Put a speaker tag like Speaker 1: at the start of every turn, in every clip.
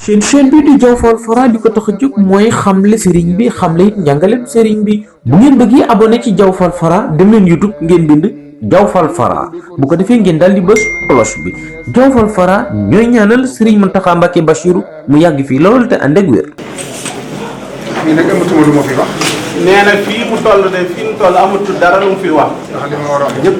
Speaker 1: seen chaîne bi di Diaw Fall Fara di ko tax a jóg mooy xamle sëriñ bi xamle it njàngaleem sëriñ bi bu ngeen bëggee abonné ci Diaw Fall Fara dem leen YouTube ngeen bind Diaw Fall Fara bu ko defee ngeen daal di bës cloche bi Diaw Fall Fara ñooy ñaanal sëriñ Mountakha Mbacké Bachirou mu yàgg fii lool te ànd ak wér.
Speaker 2: fii nag amatuma lu ma fi wax.
Speaker 3: nee na fii mu toll de fii mu toll amatul dara lu mu fi wax.
Speaker 2: ndax li ma war a wax ñëpp.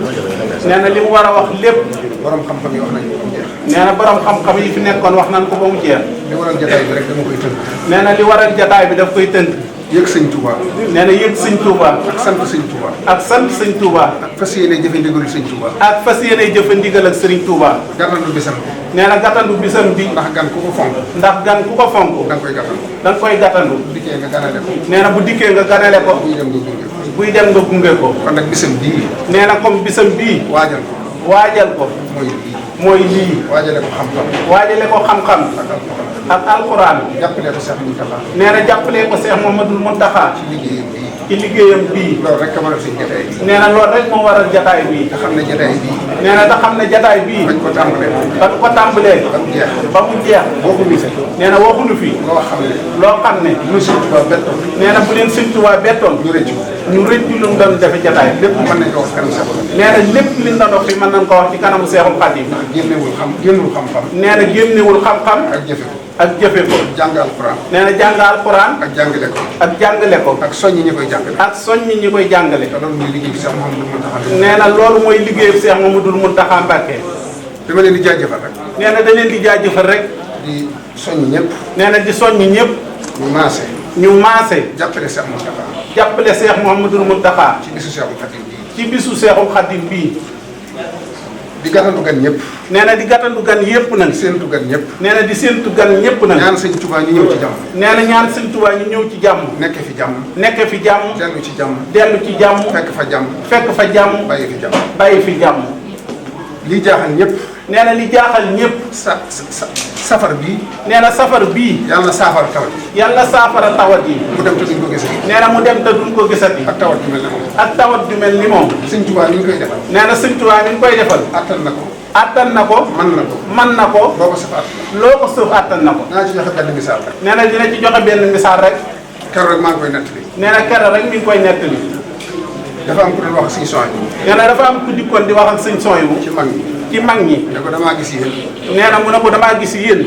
Speaker 3: nee na li mu war a wax lépp.
Speaker 2: borom xam-xam yi wax nañu ko ba mu jeex.
Speaker 3: nee na borom xam-xam yi fi nekkoon wax nañ ko ba mu jeex.
Speaker 2: li waral jataay bi rek dama koy tënk.
Speaker 3: nee na li waral jataay bi daf koy tënk.
Speaker 2: yëg sëñ Touba.
Speaker 3: nee na yëg sëñ Touba.
Speaker 2: ak sant sëñ Touba.
Speaker 3: ak sant sëñ Touba.
Speaker 2: ak fas yéene jëfe ndigalu sëñ Touba.
Speaker 3: ak fas yéene jëfe ndigal ak sëriñ Touba.
Speaker 2: gàttandu bisam bi.
Speaker 3: nee na gàttandu bisam bi.
Speaker 2: ndax gan ku ko fonk.
Speaker 3: ndax gan ku ko fonk.
Speaker 2: da nga koy gàttandu.
Speaker 3: da nga koy gàttandu.
Speaker 2: bu dikkee nga ganale ko.
Speaker 3: nee na bu dikkee nga ganale ko.
Speaker 2: buy dem nga gunge ko.
Speaker 3: buy dem nga gunge ko.
Speaker 2: kon nag bisam bii.
Speaker 3: nee na comme bisam bii.
Speaker 2: waajal ko.
Speaker 3: waajal ko.
Speaker 2: mooy lii.
Speaker 3: mooy lii.
Speaker 2: waajale ko xam-xam.
Speaker 3: waajale ko xam-xam.
Speaker 2: ak alxuraan.
Speaker 3: ak alxuraan.
Speaker 2: jàppale ko Cheikh Mountakha.
Speaker 3: nee na jàppalee ko Cheikh Mouhamadoul Mountakha.
Speaker 2: ci liggéeyam bii.
Speaker 3: ci liggéeyam bii.
Speaker 2: loolu rek a waral seen jataay bi.
Speaker 3: nee na loolu rek moo waral jataay bii.
Speaker 2: te xam ne jataay bii.
Speaker 3: nee na te xam ne jataay bii.
Speaker 2: bañ ko tàmbalee.
Speaker 3: ba ko tàmbalee.
Speaker 2: ba mu jeex.
Speaker 3: ba mu jeex.
Speaker 2: waxuñu fi.
Speaker 3: nee na waxuñu fi.
Speaker 2: loo xam ne.
Speaker 3: loo xam ne.
Speaker 2: lu sëñ Touba bettoon.
Speaker 3: nee na bu leen Sëñ Tuubaa bettoon.
Speaker 2: ñu rëccu.
Speaker 3: ñu rëccu lu mu doon defe jataay.
Speaker 2: lépp mën nañ ko wax kanam sax.
Speaker 3: nee na lépp li ñu doon wax fi mën nañ ko wax ci kanamu Seexul Xadiim.
Speaker 2: génnewul xam-xam.
Speaker 3: nee na génnewul xam-xam.
Speaker 2: ak jëfe ko.
Speaker 3: ak jëfe ko.
Speaker 2: jàng alxuraan.
Speaker 3: nee na jàng alxuraan.
Speaker 2: ak jàngale ko.
Speaker 3: ak jàngale ko.
Speaker 2: ak soññi ñi koy jàngale.
Speaker 3: ak soññi ñi koy jàngale.
Speaker 2: te loolu mooy liggéey bi Cheikh Mouhamadou Mountakha.
Speaker 3: nee na loolu mooy liggéeyu Cheikh Mouhamadoul Mountakha Mbacké.
Speaker 2: dama leen di jaajëfal rek.
Speaker 3: nee na da leen di jaajëfal rek.
Speaker 2: di soññ ñëpp.
Speaker 3: nee na di soññi ñëpp.
Speaker 2: ñu maase.
Speaker 3: ñu maase.
Speaker 2: jàppale Cheikh Mountakha.
Speaker 3: jàppale Cheikh Mouhamadoul Mountakha.
Speaker 2: ci bisu Cheikhul Khadim bii.
Speaker 3: ci bisu Cheikhul Khadim bii.
Speaker 2: di gàttandu gan ñëpp.
Speaker 3: nee na di gàttandu gan yëpp nag.
Speaker 2: di séentu gan ñëpp.
Speaker 3: nee na di séentu gan ñëpp nag.
Speaker 2: ñaan sëñ Touba ñu ñëw ci jàmm.
Speaker 3: nee na ñaan Sëñ Tuubaa ñu ñëw ci jàmm.
Speaker 2: nekk fi jàmm.
Speaker 3: nekk fi jàmm.
Speaker 2: dellu ci jàmm.
Speaker 3: dellu ci jàmm.
Speaker 2: fekk fa jàmm.
Speaker 3: fekk fa jàmm.
Speaker 2: bàyyi fi jàmm.
Speaker 3: bàyyi fi jàmm.
Speaker 2: lii jaaxal ñëpp.
Speaker 3: nee na li jaaxal ñëpp.
Speaker 2: safar bii.
Speaker 3: nee na safar bii.
Speaker 2: yàlla na saafara tawat yi.
Speaker 3: yàlla saafara tawat yi.
Speaker 2: mu dem te duñ ko gisati.
Speaker 3: nee na mu dem te duñ ko gisati.
Speaker 2: ak tawat ju mel ne moom.
Speaker 3: ak tawat ju mel ni moom.
Speaker 2: sëñ Touba ni ñu koy defal.
Speaker 3: nee na Sëñ Tuubaa mi ngi koy defal.
Speaker 2: attan na ko.
Speaker 3: attan na ko.
Speaker 2: mën na ko.
Speaker 3: man na ko.
Speaker 2: boo ko safaat.
Speaker 3: loo ko sëf attan na ko.
Speaker 2: naa ci joxe benn misaal rek.
Speaker 3: nee na dina ci joxe benn misaal rek.
Speaker 2: keroog rek maa ngi koy nettali.
Speaker 3: nee na keroog rek mi ngi koy nettali.
Speaker 2: dafa am ku doon wax ak suñu soñ.
Speaker 3: nee na dafa am ku dikkoon di wax ak Sëñ Suwaybu
Speaker 2: ci mag ñi.
Speaker 3: ci mag ñi.
Speaker 2: ne ko damaa gis yéen.
Speaker 3: nee na mu ne ko damaa gis yéen.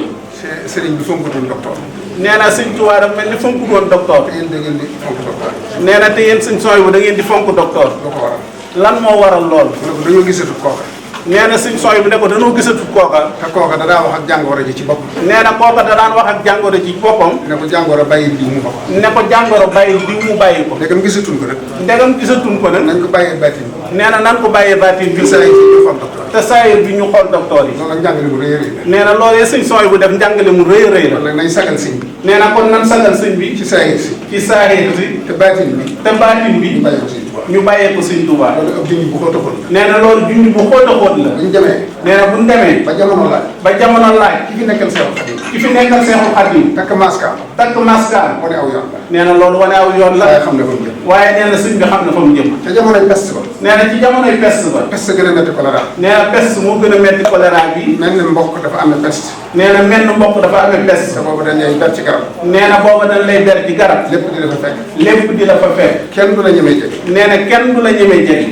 Speaker 2: sëriñ bi fonkutoon docteur.
Speaker 3: nee na Sëñ Tuubaa dafa mel ni fonku doon docteur.
Speaker 2: te yéen da ngeen di fonk docteur.
Speaker 3: nee na te yéen Sëñ Suwaybu da ngeen di fonk docteur.
Speaker 2: lu ko waral.
Speaker 3: lan moo waral lool.
Speaker 2: mu ne ko dañoo gisatut kooka.
Speaker 3: nee na Sëñ Suwaybu ne ko danoo gisatut kooka.
Speaker 2: te kooka da daa wax ak jàngoro ji ci bopp.
Speaker 3: nee na kooka da daan wax ak jàngoro ci boppam.
Speaker 2: ne ko jàngoro bàyyi diw mu bokk.
Speaker 3: ne ko jàngoro bàyyi diw mu bàyyi ko.
Speaker 2: ndegam gisatuñ ko nag.
Speaker 3: ndegam gisatuñ ko nag.
Speaker 2: nañ ko bàyyee bàttin.
Speaker 3: nee na nan ko bàyyee baatin bi.
Speaker 2: te saa yi ñu xool docteur.
Speaker 3: te saayir bi ñu xool docteur yi.
Speaker 2: loolu ak njàngale mu rëy a rëy la.
Speaker 3: nee na loolee Sëñ Suwaybu def njàngale mu rëy a rëy la.
Speaker 2: kon nag nañ sagal sëñ bi.
Speaker 3: nee na kon nan sagal sëñ bi.
Speaker 2: ci saa yi si.
Speaker 3: ci saayir si.
Speaker 2: te bàttin bi.
Speaker 3: te baatin bi.
Speaker 2: ñu bàyyi ko sëñ Tuubaa.
Speaker 3: ñu bàyyee ko Sëñ Tuubaa.
Speaker 2: loolu ab junj bu xóot a xóot la.
Speaker 3: nee na loolu junj bu xóot a xóot la.
Speaker 2: bu ñu demee.
Speaker 3: nee na bu ñu demee.
Speaker 2: ba jamono laaj.
Speaker 3: ba jamono laaj.
Speaker 2: ki fi nekkal Seexul Xadiim.
Speaker 3: ki fi nekkal Seexul Xadiim.
Speaker 2: takk maska.
Speaker 3: takk maskaam.
Speaker 2: moo ne aw yoon la.
Speaker 3: nee na loolu wane aw yoon la.
Speaker 2: waaye xam ne fa mu jëm.
Speaker 3: waaye nee na sëñ bi xam na fa mu jëm.
Speaker 2: te jamonoy peste ba.
Speaker 3: nee na ci jamonoy peste ba.
Speaker 2: peste gën a métti choléra.
Speaker 3: nee na peste moo gën a metti choléra bi.
Speaker 2: mel ni mbokk dafa amee peste.
Speaker 3: nee na menn mbokk dafa amee peste.
Speaker 2: te boobu dañ lay ber ci garab.
Speaker 3: nee na booba dañ lay ber ci garab.
Speaker 2: lépp di la fa fekk.
Speaker 3: lépp di la fa fekk.
Speaker 2: kenn du la ñemee jege.
Speaker 3: nee na kenn du la ñemee jege.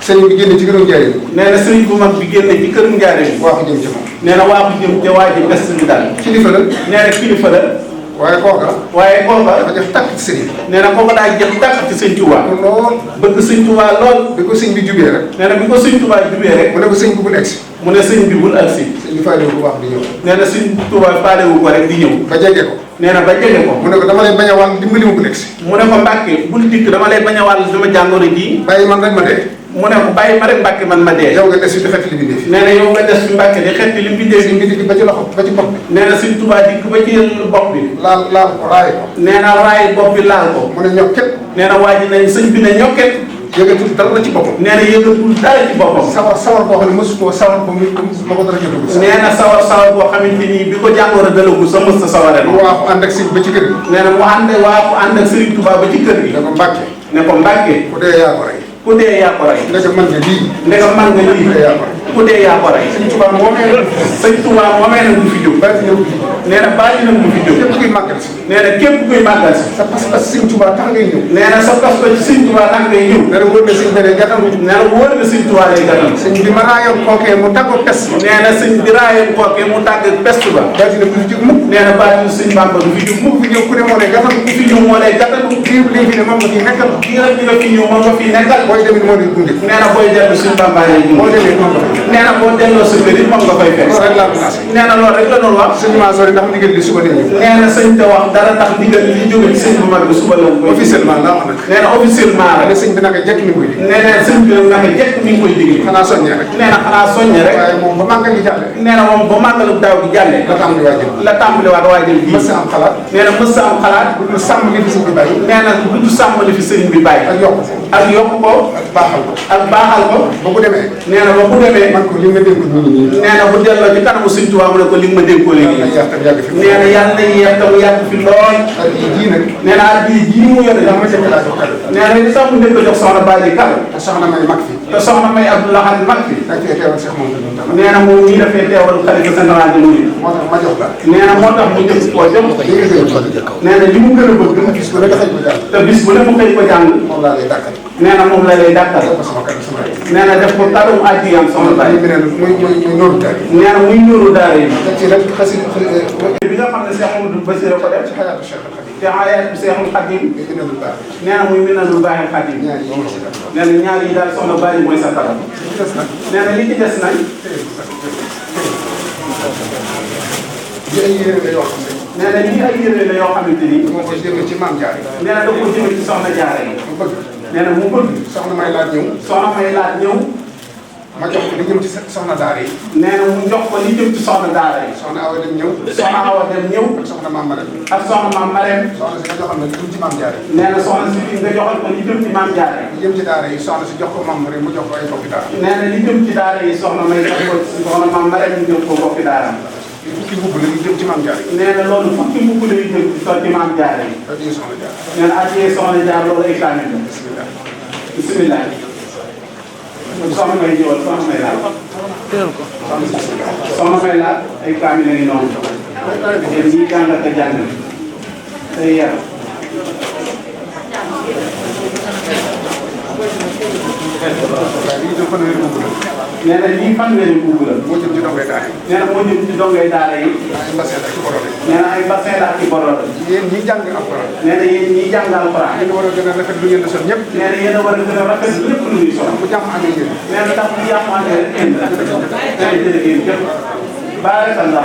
Speaker 2: sëriñ bi génne ci gënu njëriñ.
Speaker 3: nee na sëriñ bu mag bi génne ci këru njaareem.
Speaker 2: waa ko jëm ci moom.
Speaker 3: nee na waa ko jëm ca waa ji peste bi daal.
Speaker 2: kilifa la.
Speaker 3: nee na kilifa la.
Speaker 2: waaye kooka.
Speaker 3: waaye kooka.
Speaker 2: dafa def takk ci sëriñ bi.
Speaker 3: nee na kooka daa jël tàkk ci Sëñ Tuubaa.
Speaker 2: lool.
Speaker 3: bëgg Sëñ Tuubaa lool.
Speaker 2: bi ko sëñ bi jubee rek.
Speaker 3: nee na bi ko Sëñ Tuubaa jubee rek.
Speaker 2: mu ne ko sëñ bi bu nekk si.
Speaker 3: mu ne sëñ bi bul agsi.
Speaker 2: sëñ bi fayda bu baax di ñëw.
Speaker 3: nee na Sëñ Tuubaa faalewu ko rek di ñëw.
Speaker 2: ba jege ko.
Speaker 3: nee na ba jege ko.
Speaker 2: mu ne ko dama lay bañ a wàll dimbali ma bu nekk si.
Speaker 3: mu ne ko Mbàkke bul dikk dama lay bañ a wàll sama jàngoro ji.
Speaker 2: bàyyi man rek ma dee.
Speaker 3: mu ne ko bàyyi ma rek Mbàkke man ma dee.
Speaker 2: yow nga des fi di xet li bindee fi.
Speaker 3: nee na yow nga des fi Mbàkke di xet li mu bindee
Speaker 2: sëñ bi digg ba ci loxo ba ci bopp bi.
Speaker 3: nee na Sëñ Tuubaa dikk ba ci bopp bi.
Speaker 2: laal ko raay ko.
Speaker 3: nee na raay bopp bi laal ko.
Speaker 2: mu ne ñokket.
Speaker 3: nee na waa ji nañ sëñ bi ne ñokket.
Speaker 2: yëgatul dara la ci boppam.
Speaker 3: nee na yëgatul dara ci boppam.
Speaker 2: sawar boo xam ne mosu koo sawar ba muy ma ko dara jotagul.
Speaker 3: nee na sawar boo xamante ni bi ko jàngoro dalagul sa mës sa saware
Speaker 2: mu waa ko ànd ak sëñ ba ci kër gi.
Speaker 3: nee na mu ànd ak Sëriñ Tuubaa ba ci kër gi.
Speaker 2: ne ko Mbàkke.
Speaker 3: ne ko Mbàkke.
Speaker 2: ku dee yaa ko rey.
Speaker 3: ku dee yaa ko rey.
Speaker 2: ndeke man nga lii.
Speaker 3: ndeke man nga lii.
Speaker 2: ku dee yaa ko rey.
Speaker 3: ku dee yaa ko rey.
Speaker 2: sëñ Tuubaa moomee
Speaker 3: sëñ Tuubaa moomee nag du fi jóg.
Speaker 2: bàyyi ñëw
Speaker 3: nee na bàyyi nag du fi jóg.
Speaker 2: képp kuy màggal si
Speaker 3: nee na képp kuy màggal si.
Speaker 2: sa pas-pas sëñ Tuubaa tax ngay ñëw
Speaker 3: nee na sa pas ko ci sëñ Tuubaa tax ngay ñëw.
Speaker 2: dara wóor na sëñ beneen gàttal
Speaker 3: nee na wóor na sëñ Tuubaa lay gàttal.
Speaker 2: sëñ bi ma raayoon kookee mu tàggoo pes
Speaker 3: nee na sëñ bi raayam kookee mu tàgg pest ba.
Speaker 2: bàyyi na bu fi jóg mukk
Speaker 3: nee na bàyyi na sëñ Bàmba du fi jóg mukk.
Speaker 2: fi ñëw ku ne moo lay gàttal
Speaker 3: ku fi ñëw moo lay gàttal.
Speaker 2: lii lii fi ne moom nga fi nekkal
Speaker 3: kii rek ñu nga fi ñëw moom nga fi nekkal.
Speaker 2: booy demit moo lay gunge
Speaker 3: nee na booy dellu sëñ Bàmba lay
Speaker 2: boo
Speaker 3: gunge.
Speaker 2: demee moom nga fi
Speaker 3: nee na boo delloo sa kër it moom nga fay fekk.
Speaker 2: loolu rek laa commencé
Speaker 3: nee na loolu rek la doon wax.
Speaker 2: sëñ Mansour ndax ndigal li suba dee ñëw
Speaker 3: nee na sëñ te wax dara tax ndigal li jóge ci sëñ bu mag bi suba la koy.
Speaker 2: officiellement laa wax nag
Speaker 3: nee na officiellement
Speaker 2: ne
Speaker 3: rek.
Speaker 2: sëñ bi naka jekk ni muy
Speaker 3: nee na sëñ bi nag naka jekk mi ngi koy digle.
Speaker 2: xanaa soññee rek
Speaker 3: nee na xanaa soññe rek.
Speaker 2: waaye moom ba màggal gi jàlle
Speaker 3: nee na moom ba màggalu daaw gi jàllee.
Speaker 2: la tàmbali waajal
Speaker 3: la tàmbaliwaat waajal bii.
Speaker 2: mës am xalaat
Speaker 3: nee na mës am xalaat.
Speaker 2: bu dul sàmm li fi sëñ bi bàyyi
Speaker 3: nee na du sàmm li fi sëriñ bi bàyyi.
Speaker 2: ak yokk ko
Speaker 3: ak yokk ko.
Speaker 2: ak baaxal ko
Speaker 3: ak baaxal ko.
Speaker 2: ba bu demee
Speaker 3: nee na ba bu demee.
Speaker 2: man ko li nga dénk ñu ngi nii
Speaker 3: nee na bu delloo ci kanamu sëñ Tuubaa mu ne ko li nga ma dénkoo léegi.
Speaker 2: ay yar tam yàgg fi
Speaker 3: nee na yàlla na yeex te mu yàgg fi lool.
Speaker 2: ak yi ji nag
Speaker 3: nee na at bii jii mu yore
Speaker 2: daa ma jëkk laa jox kàddu
Speaker 3: nee na li sax mu njëkk a jox soxna Bally Kall.
Speaker 2: te soxna may mag fi
Speaker 3: te soxna May Abdou Lahad mag fi.
Speaker 2: da fee teewal Cheikh moom tamit tamit
Speaker 3: nee na moom mii dafay teewal xalifa général de Mouride.
Speaker 2: moo tax ma jox la
Speaker 3: nee na moo tax mu jëm koo jox.
Speaker 2: li nga gën a bëgg
Speaker 3: nee na li mu gën a bëgg.
Speaker 2: gis ko rek xëy ko jàll
Speaker 3: te bis bu ne mu xëy ko jàng.
Speaker 2: moom laa lay dàkkal
Speaker 3: nee na moom la lay dàkkal.
Speaker 2: jox ko sama kàddu sama rek
Speaker 3: nee na def ko kàddu àddiyam soxna Bally.
Speaker 2: muy beneen muy nooru daal
Speaker 3: nee na muy nuru daara yi.
Speaker 2: teg ci rek xasi
Speaker 3: bi nga xam ne Cheikh Mamadou Bassirou ko def.
Speaker 2: ci xayaatu Cheikh al Khadim
Speaker 3: te ayaat bi Cheikhul Khadim.
Speaker 2: ngay gën a lu baax
Speaker 3: nee na muy Minanul Baaxil Khadim.
Speaker 2: ñaar yi moom la si def
Speaker 3: nee na ñaar yi daal soxna Bally mooy sa kàddu.
Speaker 2: ci des nag
Speaker 3: nee na li ci des nag.
Speaker 2: yi ay yére la yoo xam ne
Speaker 3: nee na lii ay yére la yoo xamante ni.
Speaker 2: moo ko jëmee ci maam Jaara
Speaker 3: nee na da koo jëme ci soxna Jaara yi.
Speaker 2: mu bëgg
Speaker 3: nee na mu bëgg.
Speaker 2: soxna may laaj ñëw
Speaker 3: soxna May laat ñëw.
Speaker 2: ma jox ko li jëm ci soxna daara yi
Speaker 3: nee na mu jox ko li jëm ci soxna daara yi.
Speaker 2: soxna Awa dem ñëw
Speaker 3: soxna Awa dem ñëw.
Speaker 2: ak soxna maam Maram
Speaker 3: ak soxna maam Marème.
Speaker 2: soxna si nga joxal na li jëm ci maam Jaara yi
Speaker 3: nee na soxna si nga joxal ko li jëm ci maam Jaara yi.
Speaker 2: li jëm ci daara yi soxna si jox ko maam Maram mu jox ko ay bokki daara
Speaker 3: nee na li jëm ci daara yi soxna May jox ko soxna maam Marème ñu jox ko bokki daara.
Speaker 2: fukki mbubb la li jëm ci maam Jaara yi
Speaker 3: nee na loolu fukki mbubb lay jëm ci sotti maam Jaara yi.
Speaker 2: ak yi soxna Jaara
Speaker 3: nee na addiyee soxna Jaara loolu ay kaamil la.
Speaker 2: bismillah
Speaker 3: bisimilah. soxna May ñëwal soxna May laal. soxna May laal ay kaamil la ngi noonu. yéen ñii jàngal ko jàngal. tey yar.
Speaker 2: waaye li jëm fanweeri mbubb la
Speaker 3: nee na lii fanweeri mbubb la.
Speaker 2: moo jëm ci dongay daara yi
Speaker 3: nee na moo jëm ci dongay daara yi.
Speaker 2: ay mbasee ak ci borom yi
Speaker 3: nee na ay bassin la ak i borode.
Speaker 2: yéen ñi jàng alquran
Speaker 3: nee na yéen ñiy jàng alxuraan.
Speaker 2: yéen war a gën a rafet lu ngeen di sol ñëpp
Speaker 3: nee na yéen a war a gën a rafet lépp lu ñuy sol.
Speaker 2: bu jàmm amee yéen
Speaker 3: nee na tax bu yàqu àndee rek indi. nee na jërëjëf. baarakallah.